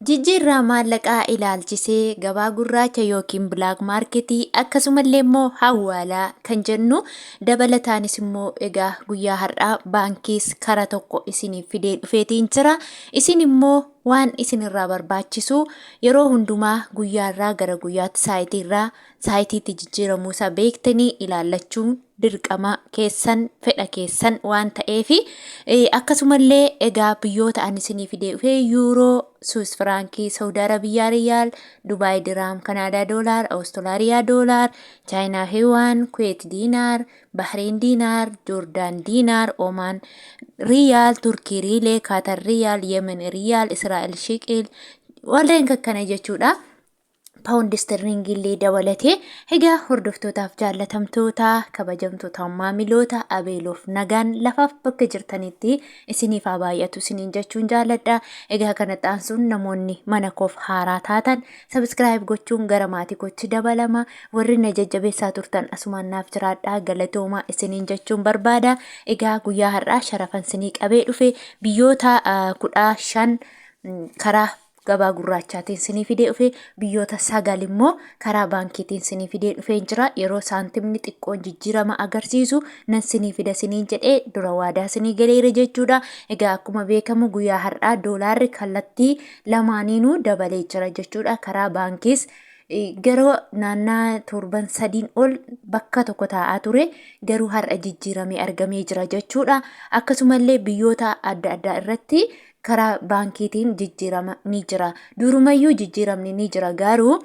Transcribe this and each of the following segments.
Jijjiirraa maallaqaa ilaalchisee gabaa gurraacha yookiin black market akkasumallee immoo hawwaalaa kan jennu dabalataanis immoo egaa guyyaa har'aa baankiis kara tokko isiniif fidee dhufeetiin jira. Isin immoo waan isinirraa barbaachisu yeroo hundumaa guyyaarraa gara guyyaatti saayitiirraa saayitiitti jijjiiramuusaa beektanii ilaallachuun dirqama keessan fedha keessan waan ta'eefi akkasumallee egaa biyyoota ani isinii fidee dhufee yuuroo, Suwis firaankii, Saudi Arabiyaa riyaal, Dubaay diraam, Kanaadaa doolaar, Awustiraaliyaa doolaar, Chaayinaa hiwaan, Kuweet diinaar, Bahreen diinaar, Joordaan diinaar, Omaan riyaal, Turkii riilee, Kaatar riyaal, Yemen riyaal, Israa'el shiqil warreen kakkana jechuudha. Paawundi istirliingii illee dabalatee. Egaa hordoftootaaf jaallatamtoota, kabajamtoota maamiloota Abeeloof, nagaan lafaaf bakka jirtanitti isiniif haa baay'atu isiniin jechuun jaalladha. Egaa kana xaansuun namoonni mana koof haaraa taatan subscribe gochuun gara maatii kootti dabalama. Warri na jajjabeessaa turtan asumaan naaf jiraadha, galatooma isiniin jechuun barbaada. Egaa guyyaa har'aa sharafan isinii qabee dhufe biyyoota 15 karaa gabaa gurraachaatiin sinii fidee dhufe, biyyoota 9 immoo karaa baankiitiin sinii fidee dhufee jira. Yeroo saantimni xiqqoon jijjiirama agarsiisu nan sinii fida siniin jedhee dura waadaa sinii galeera jechuudha. Egaa akkuma beekamu guyyaa har'aa doolaarri kallattii lamaaniinuu dabalee jira jechuudha. Karaa baankiis gara naannaa torban sadiin ol bakka tokko taa'aa ture, garuu har'a jijjiiramee argamee jira jechuudha. Akkasumallee biyyoota adda addaa irratti karaa baankiitiin jijjiirama ni jira. Durumayyuu jijjiiramni ni jira, garuu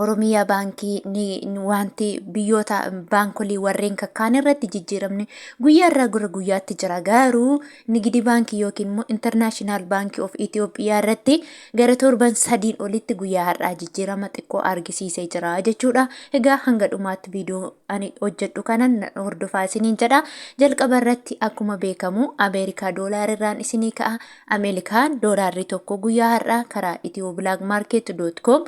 Oromiyaa baankii ni wanti biyyoota baankolii warreen kakkaan irratti jijjiiramni guyyaa irraa gara guyyaatti jira, garuu Nigidi baankii yookiin immoo International Baankii of Itoophiyaa irratti gara torban sadiin olitti guyyaa har'aa jijjiirama xiqqoo argisiisee jira jechuudha. Egaa hanga dhumaatti viidiyoo ani hojjedhu kanan hordofaa isiniin jedha. Jalqaba irratti akkuma beekamu Ameerikaa doolaar irraan isinii ka'a. Ameerikaan doolaarri tokko guyyaa har'aa karaa ethioblagmarket.com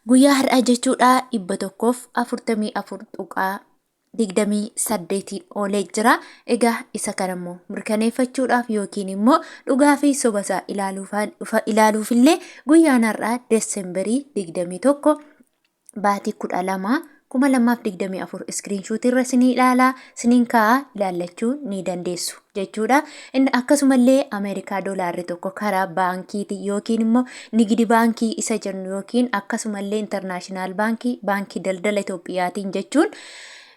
guyyaa har'aa jechuudha 144.28iin oolee jira. Egaa isa kana immoo mirkaneeffachuudhaaf yookiin immoo dhugaa fi soba isaa ilaaluufillee guyyaan har'aa Desemberii 21 baatii 12 2024 screenshotii irra isinii ilaalaa isiniin kaa'aa, ilaallachuu ni dandeessu jechuudha. Inni akkasumallee Ameerikaa doolaarri tokko karaa baankiiti yookiin immoo nigidi baankii isa jennu yookiin akkasumallee international baankii, baankii daldala Itoophiyaatiin jechuun,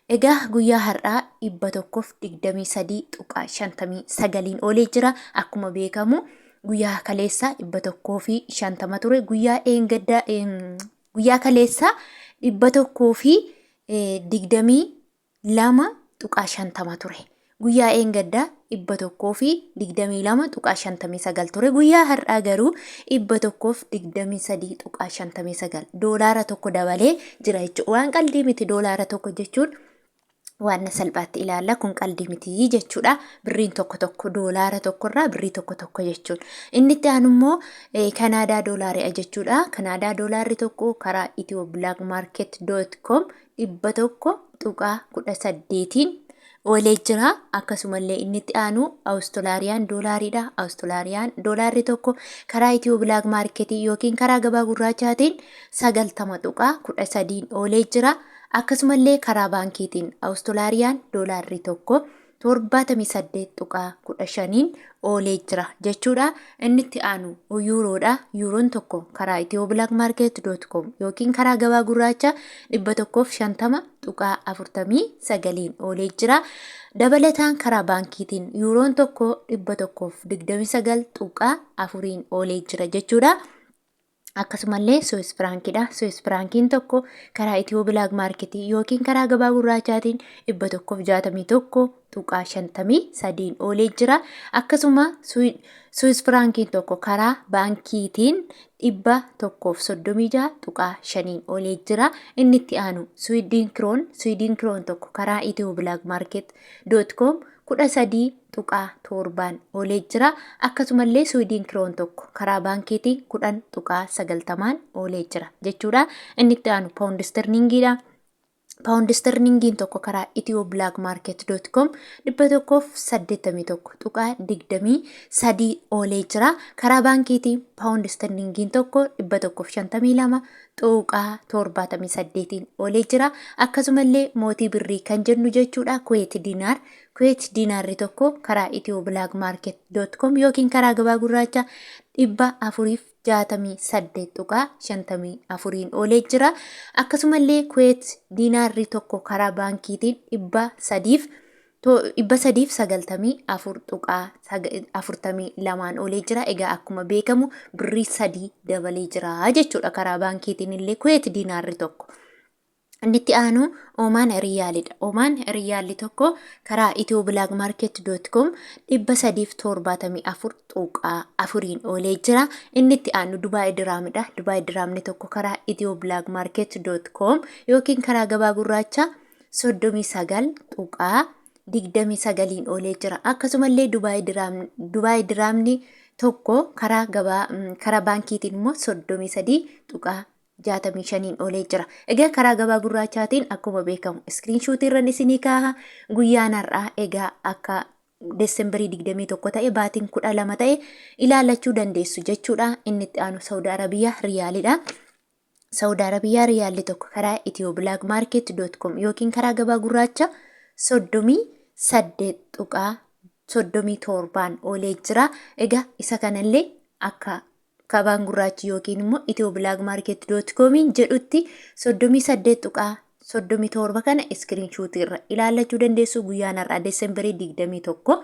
egaa guyyaa har'aa 123.59iin oolee jira. Akkuma beekamu guyyaa kaleessa 150 ture. Guyyaa eengaddaa, guyyaa kaleessa 122.50 ture. Guyyaa eengaddaa 122.59 ture. Guyyaa har'aa garuu 123.59, doolaara tokko dabalee jira jechuudha. Waan qaldii miti, doolaara tokko jechuun waan salphaatti ilaalla, kun qaldii miti jechuudha. Birriin tokko tokko, doolaara tokkorraa birrii tokko tokko jechuun. Inni itti aanu immoo Kanaadaa doolaari'a jechuudha. Kanaadaa doolaarri tokko karaa ethioblagmarket.com 100.18iin oolee jira. Akkasumallee inni itti aanu Awustiraariyaan doolaariidha. Awustiraariyaan doolaarri tokko karaa Ethio Black Marketii yookiin karaa gabaa gurraachaatiin 90.13iin oolee jira. Akkasumallee karaa baankiitiin Awustiraariyaan doolaarri tokko 78.15iin oolee jira jechuudha. Inni itti aanu yuuroodha. Yuuroon tokko karaa ethioblagmarket.com yookiin karaa gabaa gurraacha 150.49iin oolee jira. Dabalataan karaa baankiitiin yuuroon tokko 129.4iin oolee jira jechuudha. Akkasumallee Suwis Firaankiidha. Suwis Firaankiin tokko karaa Ethio Black Marketii yookiin karaa gabaa gurraachaatiin 161.53iin oolee jira. Akkasuma Suwis Firaankiin tokko karaa baankiitiin 136.5iin oolee jira. Inni itti aanu Suwiidin Kiroon. Suwiidin Kiroon tokko karaa Ethio Black Market.com 13.7n oolee jira. Akkasumallee Suwiidin Kiroon tokko karaa baankiitiin 10.90n oolee jira jechuudha. Inni itti aanu Paawundi Istirlingiidha. Paawundi Istirlingiin tokko karaa ethioblagmarket.com 181.23 oolee jira. Karaa baankiitiin Paawundi sterlingiin tokko 152.78n oolee jira. Akkasumallee mootii birrii kan jennu jechuudha, Kuweet diinaar. Kuweet diinaarri tokko karaa ethio-blackmarket.com yookiin karaa gabaa gurraacha 468.54n oolee jira. Akkasumallee Kuweet diinaarri tokko karaa baankiitiin 394.42n oolee jira. Egaa akkuma beekamu birrii 3 dabalee jira jechuudha karaa baankiitiin illee Kuweet diinaarri tokko. Inni itti aanu Oomaan Riyaalidha. Oomaan Riyaalli tokko karaa ethio-blackmarket.com 374.4n oolee jira. Inni itti aanu Dubaay Diraamidha. Dubaay Diraamni tokko karaa ethio-blackmarket.com yookiin karaa gabaa gurraacha 39.29n oolee jira. Akkasumallee Dubaay Diraamni tokko karaa gabaa karaa baankiitiin immoo 33.65n oolee jira. Egaa karaa gabaa gurraachaatiin akkuma beekamu screenshot irran isinii kaaha. Guyyaan har'aa egaa akka Desembarii 21 ta'e, baatiin 12 ta'e ilaallachuu dandeessu jechuudha. Inni itti aanu Saudi Arabiyaa Riyaalidha. Saudi Arabiyaa Riyaalli tokko karaa ethio-blackmarket.com yookiin karaa gabaa gurraacha 38.37n oolee jira. Egaa isa kanallee akka gabaan gurraachi yookiin immoo ethio-blackmarket.com jedhutti 38.37 kana screenshot irra ilaallachuu dandeessu. Guyyaan har'aa Desembarii 21,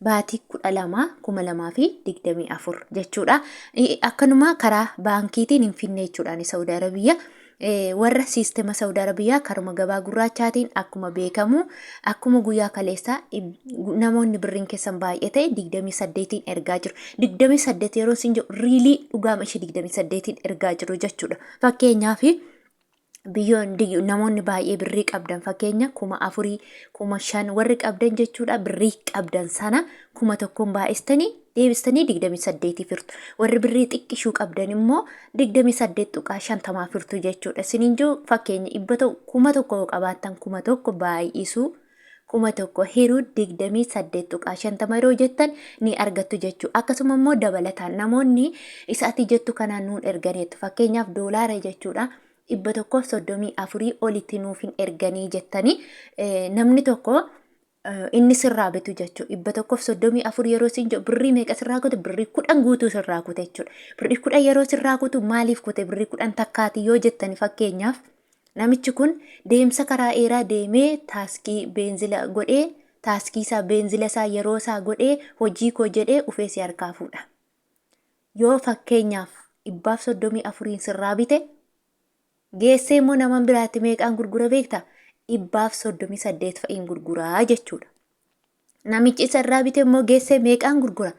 baatii 12, 2024 jechuudha. Akkanuma karaa baankiitiin hin finne jechuudhaan Saudi Arabiyaa warra siistema Saudi Arabiyaa karuma gabaa gurraachaatiin akkuma beekamu, akkuma guyyaa kaleessaa namoonni birriin keessan baay'ee ta'e 28n ergaa jiru. 28 yeroo isin jedhu really dhugaama ishee 28n ergaa jiru jechuudha. Fakkeenyaaf biyyoon namoonni baay'ee birrii qabdan, fakkeenya 4000, 5000 warri qabdan jechuudha, birrii qabdan sana 1000n baay'istanii deebistanii 28 firtu. Warri birrii xiqqishuu qabdan immoo 28.50 firtu jechuudha. Isiniin jiru fakkeenya 1000 yoo qabaattan, 1000 baay'isuu 1000 hiruu 28.50 yeroo jettan ni argattu jechuudha. Akkasuma immoo dabalataan namoonni isa ati jettu kanaan nuun erganeettu, fakkeenyaaf doolaara jechuudha. 134 olitti nuuf hin erganii jettanii, namni tokko inni sirraa bitu jechuudha. 134 yeroo isin jedhu birrii meeqa sirraa kute? Birrii 10 guutuu sirraa kute jechuudha. Birrii 10 yeroo sirraa kutu maaliif kute birrii 10 takkaati yoo jettani, fakkeenyaaf namichi kun deemsa karaa dheeraa deemee, taaskii beenzila godhee, taaskii isaa, beenzila isaa, yeroo isaa godhee, hojii koo jedhee ufee si harkaa fuudha. Yoo fakkeenyaaf 134n sirraa bite, geessee immoo nama biraatti meeqaan gurgura beektaa? 138 fa'iin gurguraa jechuudha. Namichi isa irraa bite immoo geessee meeqaan gurgura?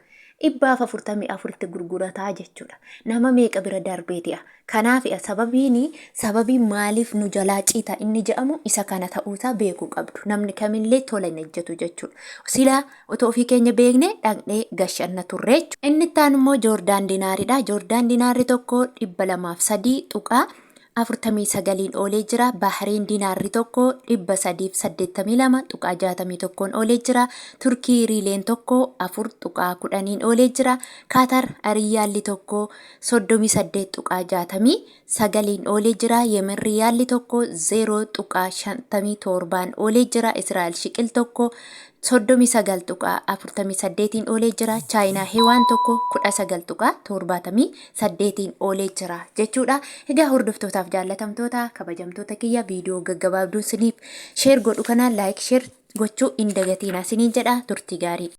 144tti gurgurataa jechuudha. Nama meeqa bira darbeeti'a. Kanaaf sababiin sababii maaliif nu jalaa ciita inni jedhamu isa kana ta'uusaa beekuu qabdu. Namni kamillee tola hin hojjetu jechuudha. Silaa otoo ofii keenya beekne dhaqnee gashanna turre jechuudha. Inni itti aanu immoo Joordaan dinaaridha. Joordaan dinaarri tokko 203.49n oolee jira. Bahreen dinaarri tokko 382.61n oolee jira. Turkii riileen tokko 4.10n oolee jira. Kaatar riyyaalli tokko 38.69n oolee jira. Yemen riyyaalli tokko 0.57n oolee jira. Israa'el shiqil tokko 39.48n oolee jira. Chaayinaa hewaan tokko 19.78n oolee jira jechuudha. Egaa hordoftootaaf jaallatamtoota kabajamtoota kiyya, viidiyoo gaggabaabduu isiniif share godhu kanaan like, share gochuu hin dagatiina isiniin jedha. Turtii gaarii.